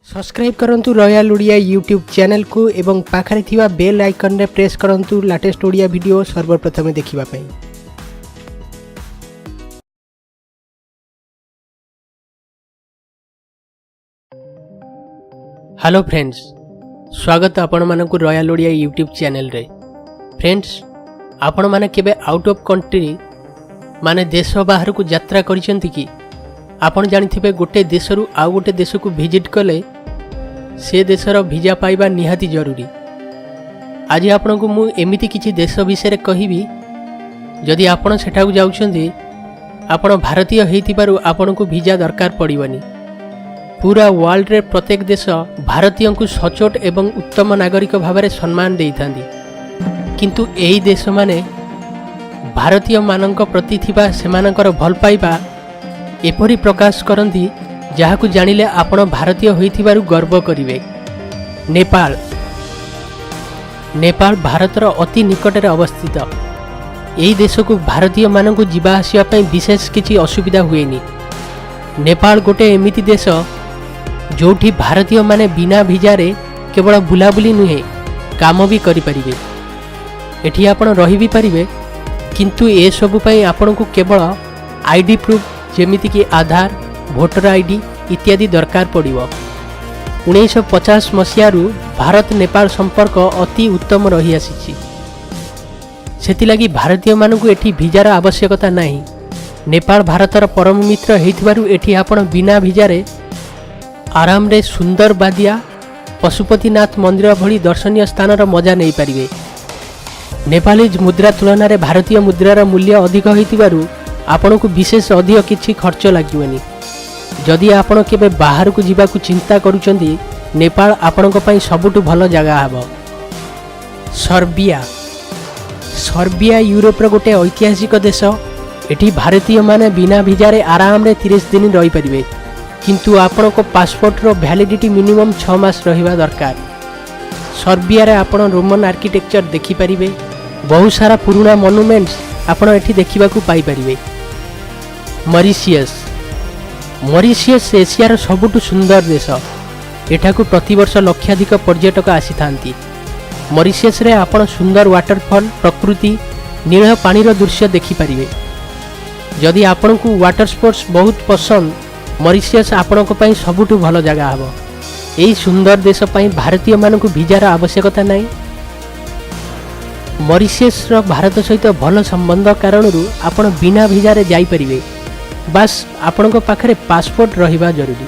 Subscribe କରନ୍ତୁ royal Odia YouTube ଚ୍ୟାନେଲକୁ ଏବଂ ପାଖରେ ଥିବା ବେଲ୍ ଆଇକନ୍ରେ ପ୍ରେସ୍ କରନ୍ତୁ ଲାଟେଷ୍ଟ ଓଡ଼ିଆ ଭିଡ଼ିଓ ସର୍ବପ୍ରଥମେ ଦେଖିବା ପାଇଁ। ହ୍ୟାଲୋ ଫ୍ରେଣ୍ଡସ୍, ସ୍ୱାଗତ ଆପଣମାନଙ୍କୁ ରୟାଲ ଓଡ଼ିଆ ୟୁଟ୍ୟୁବ୍ ଚ୍ୟାନେଲରେ। ଫ୍ରେଣ୍ଡସ୍, ଆପଣମାନେ କେବେ ଆଉଟ୍ ଅଫ୍ କଣ୍ଟ୍ରି ମାନେ ଦେଶ ବାହାରକୁ ଯାତ୍ରା କରିଛନ୍ତି କି? ଆପଣ ଜାଣିଥିବେ, ଗୋଟେ ଦେଶରୁ ଆଉ ଗୋଟେ ଦେଶକୁ ଭିଜିଟ୍ କଲେ ସେ ଦେଶର ଭିଜା ପାଇବା ନିହାତି ଜରୁରୀ। ଆଜି ଆପଣଙ୍କୁ ମୁଁ ଏମିତି କିଛି ଦେଶ ବିଷୟରେ କହିବି, ଯଦି ଆପଣ ସେଠାକୁ ଯାଉଛନ୍ତି, ଆପଣ ଭାରତୀୟ ହେଇଥିବାରୁ ଆପଣଙ୍କୁ ଭିଜା ଦରକାର ପଡ଼ିବନି। ପୁରା ୱାର୍ଲଡରେ ପ୍ରତ୍ୟେକ ଦେଶ ଭାରତୀୟଙ୍କୁ ସଚୋଟ ଏବଂ ଉତ୍ତମ ନାଗରିକ ଭାବରେ ସମ୍ମାନ ଦେଇଥାନ୍ତି। କିନ୍ତୁ ଏହି ଦେଶମାନେ ଭାରତୀୟମାନଙ୍କ ପ୍ରତି ଥିବା ସେମାନଙ୍କର ଭଲ ପାଇବା ଏପରି ପ୍ରକାଶ କରନ୍ତି, ଯାହାକୁ ଜାଣିଲେ ଆପଣ ଭାରତୀୟ ହୋଇଥିବାରୁ ଗର୍ବ କରିବେ। ନେପାଳ। ନେପାଳ ଭାରତର ଅତି ନିକଟରେ ଅବସ୍ଥିତ। ଏହି ଦେଶକୁ ଭାରତୀୟମାନଙ୍କୁ ଯିବା ଆସିବା ପାଇଁ ବିଶେଷ କିଛି ଅସୁବିଧା ହୁଏନି। ନେପାଳ ଗୋଟେ ଏମିତି ଦେଶ, ଯେଉଁଠି ଭାରତୀୟମାନେ ବିନା ଭିଜାରେ କେବଳ ବୁଲାବୁଲି ନୁହେଁ, କାମ ବି କରିପାରିବେ। ଏଠି ଆପଣ ରହି ବି ପାରିବେ। କିନ୍ତୁ ଏସବୁ ପାଇଁ ଆପଣଙ୍କୁ କେବଳ ଆଇଡି ପ୍ରୁଫ୍, ଯେମିତିକି ଆଧାର, ଭୋଟର ଆଇଡି ଇତ୍ୟାଦି ଦରକାର ପଡ଼ିବ। 1950 ମସିହାରୁ ଭାରତ ନେପାଳ ସମ୍ପର୍କ ଅତି ଉତ୍ତମ ରହିଆସିଛି। ସେଥିଲାଗି ଭାରତୀୟମାନଙ୍କୁ ଏଠି ଭିଜାର ଆବଶ୍ୟକତା ନାହିଁ। ନେପାଳ ଭାରତର ପରମ ମିତ୍ର ହେଇଥିବାରୁ ଏଠି ଆପଣ ବିନା ଭିଜାରେ ଆରାମରେ ସୁନ୍ଦର ବାଦିଆ, ପଶୁପତିନାଥ ମନ୍ଦିର ଭଳି ଦର୍ଶନୀୟ ସ୍ଥାନର ମଜା ନେଇପାରିବେ। ନେପାଳିଜ ମୁଦ୍ରା ତୁଳନାରେ ଭାରତୀୟ ମୁଦ୍ରାର ମୂଲ୍ୟ ଅଧିକ ହୋଇଥିବାରୁ ଆପଣଙ୍କୁ ବିଶେଷ ଅଧିକ କିଛି ଖର୍ଚ୍ଚ ଲାଗିବନି। ଯଦି ଆପଣ କେବେ ବାହାରକୁ ଯିବାକୁ ଚିନ୍ତା କରୁଛନ୍ତି, ନେପାଳ ଆପଣଙ୍କ ପାଇଁ ସବୁଠୁ ଭଲ ଜାଗା ହେବ। ସର୍ବିଆ। ସର୍ବିଆ ୟୁରୋପର ଗୋଟେ ଐତିହାସିକ ଦେଶ। ଏଠି ଭାରତୀୟମାନେ ବିନା ଭିଜାରେ ଆରାମରେ 30 ଦିନ ରହିପାରିବେ। କିନ୍ତୁ ଆପଣଙ୍କ ପାସପୋର୍ଟର ଭ୍ୟାଲିଡିଟି ମିନିମମ୍ 6 ମାସ ରହିବା ଦରକାର। ସର୍ବିଆରେ ଆପଣ ରୋମନ ଆର୍କିଟେକ୍ଚର ଦେଖିପାରିବେ। ବହୁତ ସାରା ପୁରୁଣା ମନୁମେଣ୍ଟସ୍ ଆପଣ ଏଠି ଦେଖିବାକୁ ପାଇପାରିବେ। ମରିସିୟସ୍। ମରିସିୟସ୍ ଏସିଆର ସବୁଠୁ ସୁନ୍ଦର ଦେଶ। ଏଠାକୁ ପ୍ରତିବର୍ଷ ଲକ୍ଷାଧିକ ପର୍ଯ୍ୟଟକ ଆସିଥାନ୍ତି। ମରିସିୟସରେ ଆପଣ ସୁନ୍ଦର ୱାଟରଫଲ୍, ପ୍ରକୃତି, ନୀଳ ପାଣିର ଦୃଶ୍ୟ ଦେଖିପାରିବେ। ଯଦି ଆପଣଙ୍କୁ ୱାଟର ସ୍ପୋର୍ଟସ୍ ବହୁତ ପସନ୍ଦ, ମରିସିୟସ୍ ଆପଣଙ୍କ ପାଇଁ ସବୁଠୁ ଭଲ ଜାଗା ହେବ। ଏହି ସୁନ୍ଦର ଦେଶ ପାଇଁ ଭାରତୀୟମାନଙ୍କୁ ଭିଜାର ଆବଶ୍ୟକତା ନାହିଁ। ମରିସିୟସର ଭାରତ ସହିତ ଭଲ ସମ୍ବନ୍ଧ କାରଣରୁ ଆପଣ ବିନା ଭିଜାରେ ଯାଇପାରିବେ। ବାସ୍, ଆପଣଙ୍କ ପାଖରେ ପାସପୋର୍ଟ ରହିବା ଜରୁରୀ।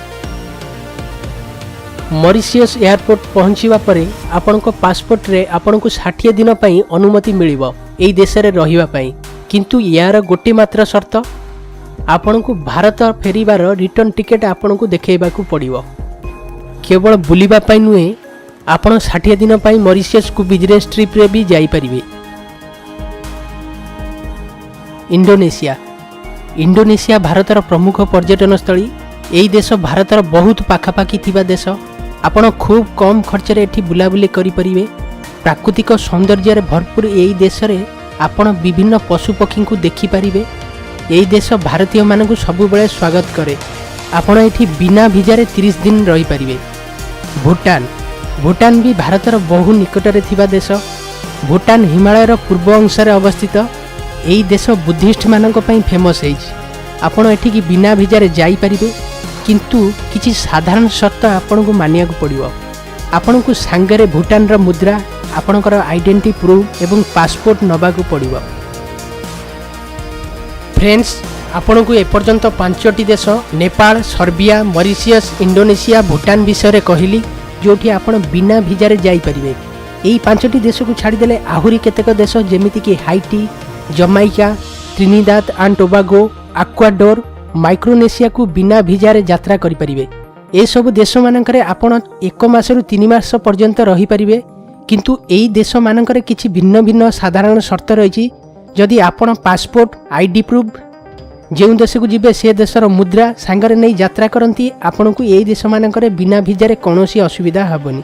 ମରିସିୟସ୍ ଏୟାରପୋର୍ଟ ପହଞ୍ଚିବା ପରେ ଆପଣଙ୍କ ପାସପୋର୍ଟରେ ଆପଣଙ୍କୁ 60 ଦିନ ପାଇଁ ଅନୁମତି ମିଳିବ ଏହି ଦେଶରେ ରହିବା ପାଇଁ। କିନ୍ତୁ ଏହାର ଗୋଟିଏ ମାତ୍ର ସର୍ତ୍ତ, ଆପଣଙ୍କୁ ଭାରତ ଫେରିବାର ରିଟର୍ଣ୍ଣ ଟିକେଟ୍ ଆପଣଙ୍କୁ ଦେଖାଇବାକୁ ପଡ଼ିବ। କେବଳ ବୁଲିବା ପାଇଁ ନୁହେଁ, ଆପଣ 60 ଦିନ ପାଇଁ ମରିସିୟସକୁ ବିଜନେସ୍ ଟ୍ରିପ୍ରେ ବି ଯାଇପାରିବେ। ଇଣ୍ଡୋନେସିଆ। ଇଣ୍ଡୋନେସିଆ ଭାରତର ପ୍ରମୁଖ ପର୍ଯ୍ୟଟନସ୍ଥଳୀ। ଏହି ଦେଶ ଭାରତର ବହୁତ ପାଖାପାଖି ଥିବା ଦେଶ। ଆପଣ ଖୁବ୍ କମ୍ ଖର୍ଚ୍ଚରେ ଏଠି ବୁଲାବୁଲି କରିପାରିବେ। ପ୍ରାକୃତିକ ସୌନ୍ଦର୍ଯ୍ୟରେ ଭରପୁର ଏହି ଦେଶରେ ଆପଣ ବିଭିନ୍ନ ପଶୁପକ୍ଷୀଙ୍କୁ ଦେଖିପାରିବେ। ଏହି ଦେଶ ଭାରତୀୟମାନଙ୍କୁ ସବୁବେଳେ ସ୍ୱାଗତ କରେ। ଆପଣ ଏଠି ବିନା ଭିଜାରେ 30 ଦିନ ରହିପାରିବେ। ଭୁଟାନ। ଭୁଟାନ ବି ଭାରତର ବହୁ ନିକଟରେ ଥିବା ଦେଶ। ଭୁଟାନ ହିମାଳୟର ପୂର୍ବ ଅଂଶରେ ଅବସ୍ଥିତ। ଏହି ଦେଶ ବୁଦ୍ଧିଷ୍ଟମାନଙ୍କ ପାଇଁ ଫେମସ୍ ହେଇଛି। ଆପଣ ଏଠିକି ବିନା ଭିଜାରେ ଯାଇପାରିବେ, କିନ୍ତୁ କିଛି ସାଧାରଣ ସର୍ତ୍ତ ଆପଣଙ୍କୁ ମାନିବାକୁ ପଡ଼ିବ। ଆପଣଙ୍କୁ ସାଙ୍ଗରେ ଭୁଟାନର ମୁଦ୍ରା, ଆପଣଙ୍କର ଆଇଡେଣ୍ଟିଟି ପ୍ରୁଫ୍ ଏବଂ ପାସପୋର୍ଟ ନେବାକୁ ପଡ଼ିବ। ଫ୍ରେଣ୍ଡସ୍, ଆପଣଙ୍କୁ ଏପର୍ଯ୍ୟନ୍ତ ପାଞ୍ଚଟି ଦେଶ ନେପାଳ, ସର୍ବିଆ, ମରିସିୟସ୍, ଇଣ୍ଡୋନେସିଆ, ଭୁଟାନ ବିଷୟରେ କହିଲି, ଯେଉଁଠି ଆପଣ ବିନା ଭିଜାରେ ଯାଇପାରିବେ। ଏହି ପାଞ୍ଚଟି ଦେଶକୁ ଛାଡ଼ିଦେଲେ ଆହୁରି କେତେକ ଦେଶ, ଯେମିତିକି ହାଇଟି, ଜମାଇକା, ତ୍ରିନିଦାଦ ଆଣ୍ଡ ଟୋବାଗୋ, ଆକ୍ୱାଡୋର, ମାଇକ୍ରୋନେସିଆକୁ ବିନା ଭିଜାରେ ଯାତ୍ରା କରିପାରିବେ। ଏସବୁ ଦେଶମାନଙ୍କରେ ଆପଣ ଏକ ମାସରୁ 3 ମାସ ପର୍ଯ୍ୟନ୍ତ ରହିପାରିବେ। କିନ୍ତୁ ଏହି ଦେଶମାନଙ୍କରେ କିଛି ଭିନ୍ନ ଭିନ୍ନ ସାଧାରଣ ସର୍ତ୍ତ ରହିଛି। ଯଦି ଆପଣ ପାସପୋର୍ଟ, ଆଇଡି ପ୍ରୁଫ୍, ଯେଉଁ ଦେଶକୁ ଯିବେ ସେ ଦେଶର ମୁଦ୍ରା ସାଙ୍ଗରେ ନେଇ ଯାତ୍ରା କରନ୍ତି, ଆପଣଙ୍କୁ ଏହି ଦେଶମାନଙ୍କରେ ବିନା ଭିଜାରେ କୌଣସି ଅସୁବିଧା ହେବନି।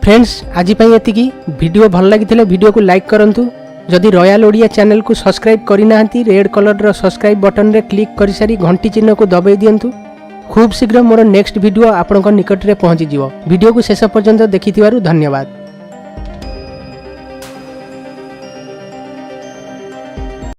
ଫ୍ରେଣ୍ଡସ୍, ଆଜି ପାଇଁ ଏତିକି। ଭିଡ଼ିଓ ଭଲ ଲାଗିଥିଲେ ଭିଡ଼ିଓକୁ ଲାଇକ୍ କରନ୍ତୁ। ଯଦି ରୟାଲ ଓଡ଼ିଆ ଚ୍ୟାନେଲକୁ ସବସ୍କ୍ରାଇବ୍ କରିନାହାନ୍ତି, ରେଡ୍ କଲର୍ର ସବସ୍କ୍ରାଇବ୍ ବଟନରେ କ୍ଲିକ୍ କରିସାରି ଘଣ୍ଟି ଚିହ୍ନକୁ ଦବାଇ ଦିଅନ୍ତୁ। ଖୁବ୍ ଶୀଘ୍ର ମୋର ନେକ୍ସଟ ଭିଡ଼ିଓ ଆପଣଙ୍କ ନିକଟରେ ପହଞ୍ଚିଯିବ। ଭିଡ଼ିଓକୁ ଶେଷ ପର୍ଯ୍ୟନ୍ତ ଦେଖିଥିବାରୁ ଧନ୍ୟବାଦ।